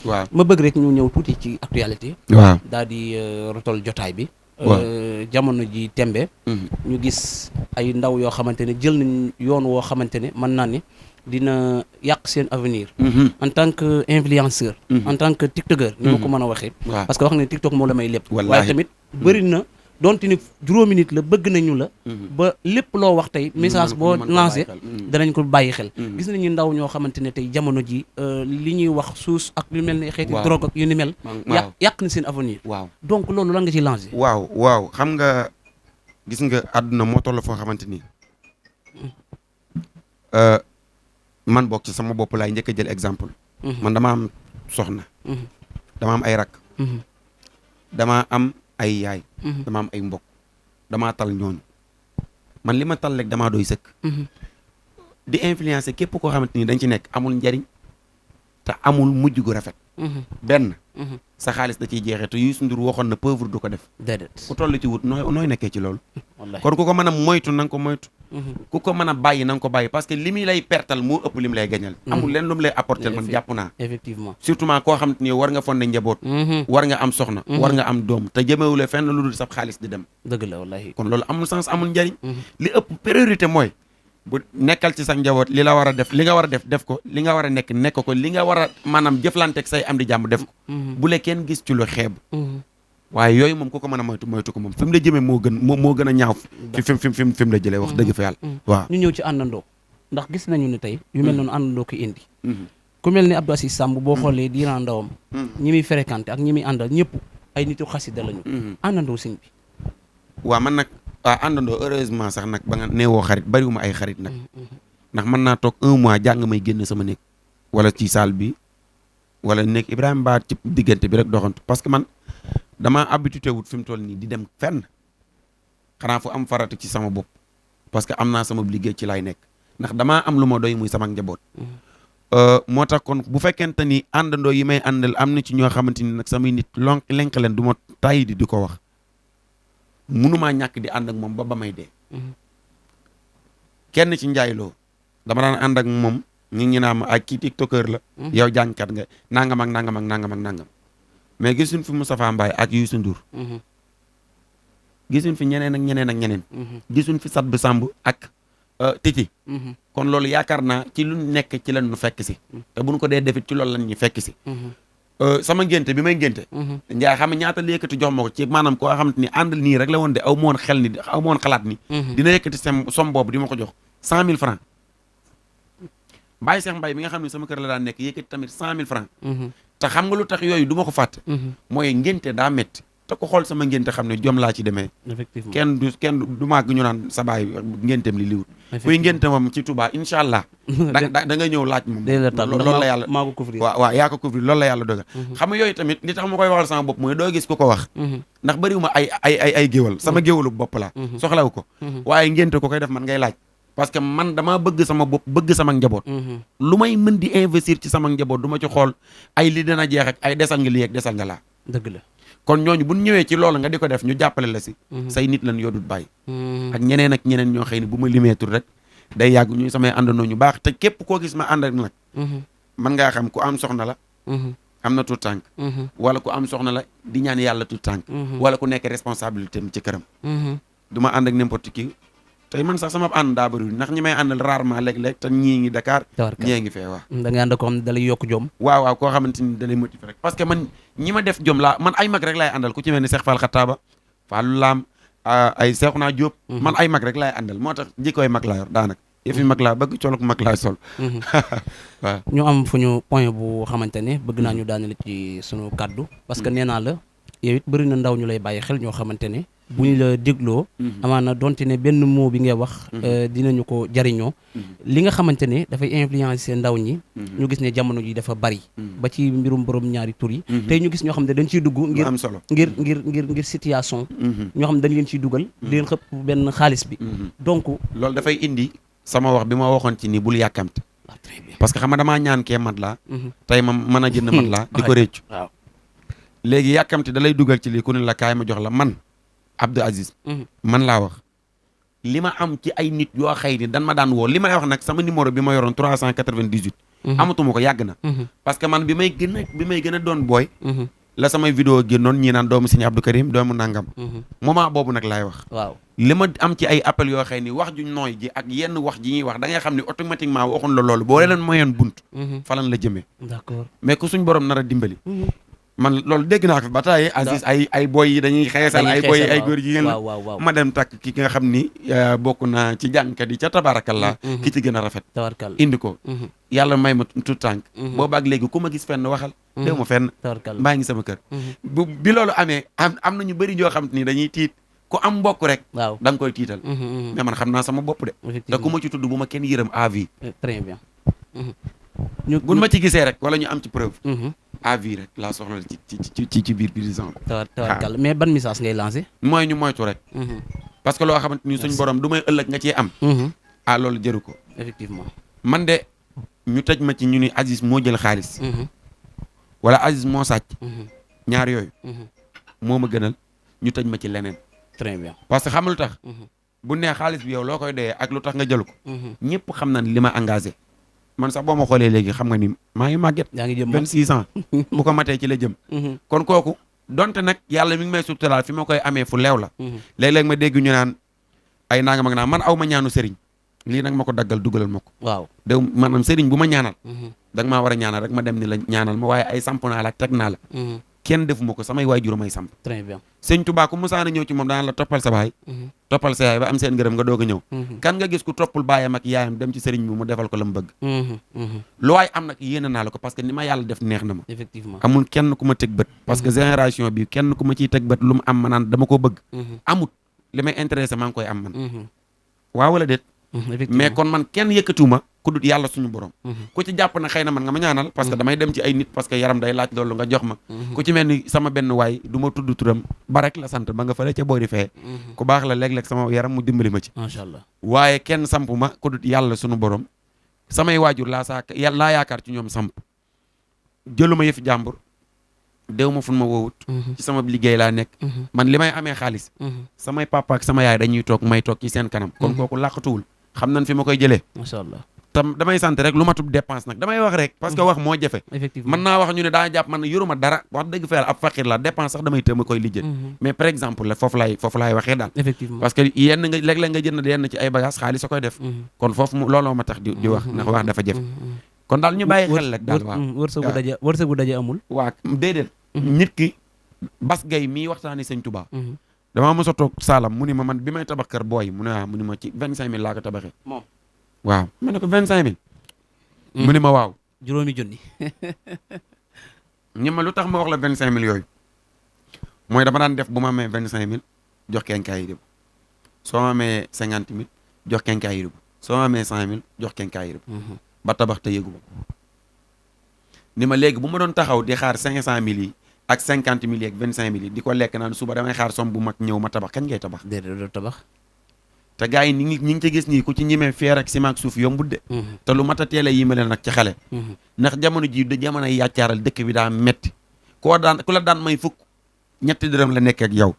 waaw ma bëgg rek ñu ñëw tuuti ci actualité. waaw daal di rotol jotaay bi. waaw jamono ji tembe ñu gis ay ndaw yoo xamante ne jël nañ yoon woo xamante ne mën naa ne dina yàq seen avenir. en tant que influenceur. en tant que tiktokeur. ni ma ko mën a waxee. parce que wax ne tiktok moo la may lépp. waaye tamit bëri na donte ni juróomi nit la bëgg nañu la. ba lépp loo wax tey message boo lancé danañ ko bàyyi xel. gis nañu ndaw ñoo xamante ne tey jamono ji li ñuy wax suus ak lu mel ne xeeti drogue ak yu ni mel. yàq na seen avenir. waaw donc loolu lan nga ci lancé. waaw xam nga gis nga àdduna moo toll foo xamante ni man bokk ci sama bopp laay njëkk a jël exemple. man dama am soxna. dama am ay rak. dama am ay yaay. dama am ay mbokk damaa tal ñooñu man li ma tal rek damaa doy sëkk. di influencer képp koo xamante ni dañ ci nekk amul njariñ te amul mujj gu rafet. benn sa xaalis da ciy jeexee te Youssou Ndour waxoon na pauvre du ko def. déedéet ku toll ci wut nooy nekkee ci loolu. wallaahi kon ku ko mën a moytu na nga ko moytu. ku ko mën a bàyyi na nga ko bàyyi parce que li muy lay pertal moo ëpp li mu lay gañal. amul leen lu mu lay apporter man jàpp naa. effectivement surtout koo xamante ni war nga fonde njaboot. war nga am soxna. war nga am doom te jëmewule fenn lu dul sab xaalis di dem. dëgg la wallaahi. kon loolu amul sens amul njariñ. li ëpp priorité mooy bu nekkal ci sa njaboot li la war a def li nga war a def ko li nga war a nekk ko li nga war a maanaam jëflanteeg say am di jàmm def ko. bu le kenn gis ci lu xeeb. waaye yooyu moom ku ko mën a moytu ko moom fi mu la jëmee moo gën a ñaaw fi mu la jëlee wax dëgg fa yàlla. waaw ñu ñëw ci àndandoo ndax gis nañu ne tey yu mel noonu àndandoo ko indi. ku mel ni Abdou Aziz Samb boo xoolee diiraan ndawam. ñi muy fréquenté ak ñi muy àndal ñëpp ay nitu xasida lañu. àndandoo sëñ bi. waaw man nag àndandoo heureusement sax nag ba nga neewoo xarit bariwuma ay xarit nag. ndax mën naa toog 1 mois jàng may génn sama néeg wala ci salle bi wala néeg Ibrahima Ba ci diggante bi rek doxantu parce que man damaa habitué wut fi mu toll nii di dem fenn xanaa fu am farata ci sama bopp parce que am naa sama liggéey ci laay nekk ndax damaa am lu ma doy muy sama njaboot. moo tax kon bu fekkente ni àndandoo yi may àndal am na ci ñoo xamante ni nag samay nit lenk leen du ma tàyyi di ko wax munumaa ñàkk di ànd ak moom ba may dee. kenn ci njaayloo dama daan ànd ak moom nit ñi naa ma ak kii tiktokeur la. yow jàngkat nga nangam ak nangam ak nangam ak nangam. mais gisuñ fi Moustapha Mbaye ak Youssou Ndour. gisuñ fi ñeneen ak ñeneen ak ñeneen. gisuñ fi Sadbou Samb ak Titi. kon loolu yaakaar naa ci lu nekk ci lan nu fekk si. te bu ñu ko dee defit ci loolu lan ñu fekk si. sama ngénte bi may ngénte. njaay xam nga ñaata la yëkkati jox ma ko ci maanaam koo xamante ni àndal nii rek la woon de aw moon xel ni aw moon xalaat ni. dina yëkkati som boobu di ma ko jox 100 000 francs. Baye Cheikh Mbaye mi nga xam ne sama kër la daan nekk yëkkati tamit 100 000 francs. te xam nga lu tax yooyu du ma ko fàtte. mooy ngénte daa métti te ko xool sama ngénte xam ne jom laa ci demee. effectivement kenn du màgg ñu naan sa baay ngénteem li liwut. kuy ngénte moom ci Touba incha allah. da nga ñëw laaj moom. loolu la yàlla maa ko couvrir waaw yaa ko couvrir loolu la yàlla dogal. xam nga yooyu tamit li tax ma koy waxal sama bopp mooy doo gis ku ko wax. ndax bëriwuma ay géwal sama géwalu bopp la soxlawu ko. waaye ngénte ko koy def man ngay laaj. parce que man damaa bëgg sama bopp bëgg sama njaboot. lu may mën di investir ci sama njaboot du ma ci xool ay li dana jeex ak ay desal nga lii ak desal nga laa. dëgg la kon ñooñu bu ñu ñëwee ci loolu nga di ko def ñu jàppale la si. say nit lan yoodut bàyyi. ak ñeneen ñoo xëy ne bu ma limee tur rek day yàgg ñuy samay àndandoo ñu baax te képp koo gis ma ànd ak nag. mën ngaa xam ku am soxna la. am na tout tànk. wala ku am soxna la di ñaan yàlla tout tànk. wala ku nekk responsabilité am ci këram. du ma ànd ak n'importe qui. tey man sax sama ànd daa bëri ndax ñi may àndal rarement léeg-léeg te ñii ngi Dakar. ñii ngi fee waaw. da ngay ànd ko xam ne da lay yokk jom. waaw koo xamante ni da lay motiver rek parce que man ñi ma def jom laa man ay mag rek laay àndal ku ci mel ni Cheikh Fall Khattaba Fallou Lam ay Cheikhouna Diop. man ay mag rek laay àndal moo tax jikkoy mag laa yor daanaka. yëf yi mag laa bëgg colok mag laa sol. waaw ñu am fu ñu point bu xamante ne bëgg naa ñu daanale ci sunu kaddu. parce que nee naa la yow it bëri na ndaw ñu lay bàyyi xel ñoo xamante ne. bu ñu la dégloo. amaana donte ne benn mot bi ngay wax. dinañu ko jariñoo. li nga xamante ne dafay influencer ndaw ñi. ñu gis ne jamono ji dafa bari. ba ci mbirum borom ñaari tur yi. tey ñu gis ñoo xam ne dañ ciy dugg. ngir am solo ngir situation. ñoo xam ne dañ leen ciy dugal. di leen xëpp benn xaalis bi. donc loolu dafay indi sama wax bi ma waxoon ci ni bul yàkkamte. très bien parce que xam nga damaa ñaan kee mat laa. tey ma mën a jënd mat laa di ko réccu. waaw léegi yàkkamte da lay dugal ci lii ku ne la kaay ma jox la man. Abdou Aziz man laa wax li ma am ci ay nit yoo xëy ni dan ma daan woo li may wax nag sama numéro bi ma yoroon 398 amatuma ko yàgg na parce que man bi may gën a doon booy la samay vidéo génnoon ñii naan doomu Serigne Abdou Karim doomu nangam moment boobu nag laay wax waaw li ma am ci ay appel yoo xëy ni wax ju nooy ji ak yenn wax ji ñuy wax da ngay xam ne automatiquement waxuñ la loolu boo leen mayoon bunt falan la jëmee d'accord mais ku suñ borom nar a dimbali man loolu dégg naa ko ba tey Aziz ay boy yi dañuy xeesal ay boy ay góor jigéen la ma dem takk ki nga xam ni bokk naa ci jàngkat yi ca tabarakallah ki ci gën a rafet indi ko yàlla may ma tout tànk boobaak léegi ku ma gis fenn waxal déw ma fenn mbaa ngi sama kër bi loolu amee am na ñu bëri ñoo xam ni dañuy tiit ku am mbokk rek da nga koy tiital mais man xam naa sama bopp de te ku ma ci tudd bu ma kenn yërëm à vie très bien buñ ma ci gisee rek wala ñu am ci preuve à vie rek laa soxla ci biir prison bi tawarkal mais ban message ngay lancé mooy ñu moytu rek parce que loo xamante ni suñ borom du may ëllëg nga ciy am loolu jëru ko effectivement man de ñu tëj ma ci ñu ni Aziz moo jël xaalis wala Aziz moo sàcc ñaar yooyu moo ma gënal ñu tëj ma ci leneen très bien parce que xam lu tax bu nee xaalis bi yow loo koy doyee ak lu tax nga jël ko ñëpp xam na li ma engagé man sax boo ma xoolee léegi xam nga ni maa ngi màgget yaa ngi jëm 26 ans bu ko matee ci la jëm kon kooku donte nag yàlla mi ngi may suturaal fi ma koy amee fu leew la léeg-léeg ma dégg ñu naan ay nangam ak naan man aw ma ñaanu sëriñ lii nag ma ko daggal dugalal ma ko waaw de maanaam sëriñ bu ma ñaanal da nga maa war a ñaanal rek ma dem ni la ñaanal ma waaye ay samp naa la ak teg naa la kenn defuma ko samay waajur may samp très bien sëñ Tuubaa ku musaana ñëw ci moom daan la toppal sa baay toppal sa yaay ba am seen ngërëm nga doog a ñëw kan nga gis ku toppul baayam ak yaayam dem ci sëriñ bi mu defal ko la mu bëgg lu waay am nag yéene naa la ko parce que ni ma yàlla def neex na ma effectivement amul kenn ku ma teg bët parce que génération bi kenn ku ma ciy teg bët lu mu am ma naan dama ko bëgg amut li may intéressé maa ngi koy am man waaw wala déet mais kon man kenn yëkkatiwuma ku dut yàlla suñu borom ku ci jàpp na xëy na man nga ma ñaanal parce que damay dem ci ay nit parce que yaram day laaj loolu nga jox ma ku ci mel ni sama benn waay du ma tudd turam ba rek la sant ba nga fële ca boori fee ku baax la léeg-léeg sama yaram mu dimbali ma ci macha allah waaye kenn samp ma ku dut yàlla suñu borom samay waajur laa yaakaar ci ñoom samp jëluma yëfi jàmbur déw ma fun ma woowut ci sama liggéey laa nekk man li may amee xaalis samay papa ak sama yaay dañuy toog may toog ci seen kanam kon kooku làqatuwul xam nañ fi ma koy jëlee macha allah tam damay sant rek lu matub dépense nag damay wax rek parce que wax moo jafe effectivement mën naa wax ñu ne daa jàpp man ne yoruma dara wax dëgg fa yàlla ab faqir la dépense sax damay tëma koy lijjën mais par exemple la foofu laay waxee daal effectivement parce que yenn nga léeg-léeg nga jënd yenn ci ay bagage xaalis sa koy def kon foofu looloo ma tax di wax ndax wax dafa jafe kon daal ñu bàyyi xel rek daal waaw wërsëgu daje amul waa déedéet nit ki Bas Gay mii waxtaani Sëñ Tuubaa damaa mos a toog saalam mu ni ma man bi may tabax kër booy mu ne waaw mu ni ma ci 25000 laa ko tabaxee moom waaw ma ne ko 25000 mu ni ma waaw juróomi junni ñi ma lu tax ma wax la 25000 yooyu mooy dama daan def bu ma amee 25000 jox kenkaay yi soo ma amee 50000 jox kenkaay yi soo ma amee 100000 jox kenkaay yi ba tabax te yëgu ma ni ma léegi bu ma doon taxaw di xaar 500000 yi ak 50000 yi ak 25000 yi di ko lekk naan suba damay xaar som bu mag ñëw ma tabax kañ ngay tabax déedéet doo tabax te gars yi ñi ngi ci gis nii ku ci ñimee feer ak ciment ak suuf yombut de te lu mat a teel a yimale nag ci xale ndax jamono ji da jamono yàccaaral dëkk bi daa metti ku la daan may fukk ñetti dërëm la nekk ak yow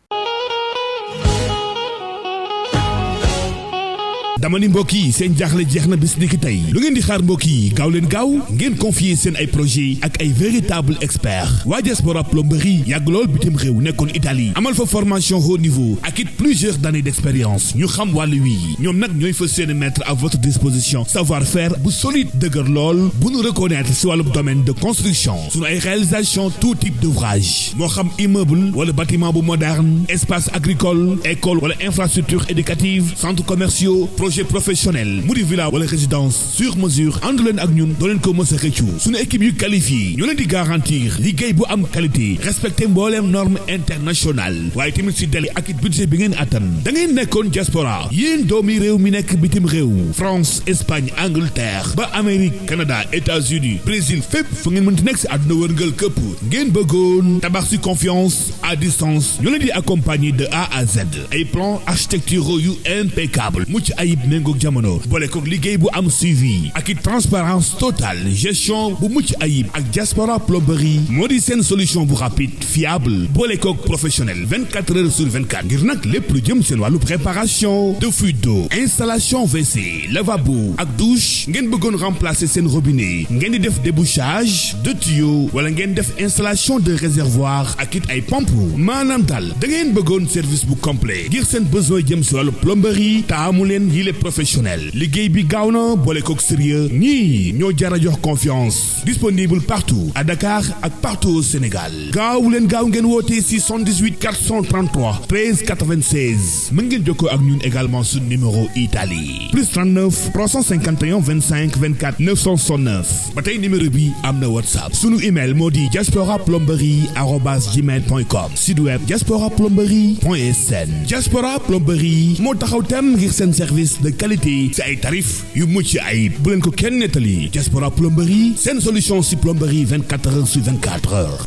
dama ni mbokk yi seen jaaxle jeex na bis ni ki tey lu ngeen di xaar mbokk yi gaaw leen gaaw ngeen confier seen ay projet ak ay véritable expert waa Diaspora Plomberie yàgg lool bitim réew nekkoon Italie amal fa formation haut niveau ak it plusieurs années d'expérience ñu xam wàllu wii ñoom nag ñooy fa seen mettre à votre disposition savoir-faire bu solide dëgër lool bu ñu reconnaître si wàllu domaine de construction sunu ay réalisation tout type d'ouvrage moo xam immeuble wala bâtiment bu moderne espace agricole école wala infrastructure éducative centres commerciaux projet professionnel mu di villa wala résidence sur mesure ànd leen ak ñun doo leen ko mës a xëccu suñu équipe yu qualifié ñoo leen di garantir liggéey bu am qualité respecté mbooleem norme internationale waaye tamit si délai ak it budget bi ngeen attan da ngeen nekkoon diaspora yéen doomi réew mi nekk bitim réew France Espagne Angleterre ba Amérique Canada États-Unis Brésil fépp fu ngeen mënti nekk si àdduna wërngal këpp ngeen bëggoon tabax si confiance à distance ñoo leen di accompagner de A à Z ay plan architecturaux yu impeccable mucc ayib méngoog jamono boole koog liggéey bu am suivi ak it transparence totale gestion bu mucc ayib ak Diaspora plomberie moo di seen solution bu rapide fiable boole koog professionnel 24 heures sur 24 ngir nag lépp lu jëm seen wàllu préparation de fuite d'eau installation WC lavabo ak douche ngeen bëggoon remplacer seen robinet ngeen di def débouchage de tuyau wala ngeen def installation de réservoir ak it ay pompe maanaam daal da ngeen bëggoon service bu complet ngir seen besoin jëm si wàllu plomberie taamu leen yile professionnel liggéey bi gaaw na boole koog sérieux ñii ñoo jara jox confiance disponible partout à Dakar ak partout au Sénégal gaaw leen gaaw ngeen woote 78 433 13 96 mën ngeen jokkoo ak ñun également sur numéro Italie plus 39 351 25 24 969 ba tey numéro bi am na WhatsApp sunu email moo di diasporaplomberie@gmail.com site web diasporaplomberie.sn Diaspora plomberie moo taxaw tem ngir seen service de qualité ci ay tarif yu mucc ayib bu leen ko kenn nettali Diaspora plomberie seen solution ci plomberie 24 heures sur 24 heures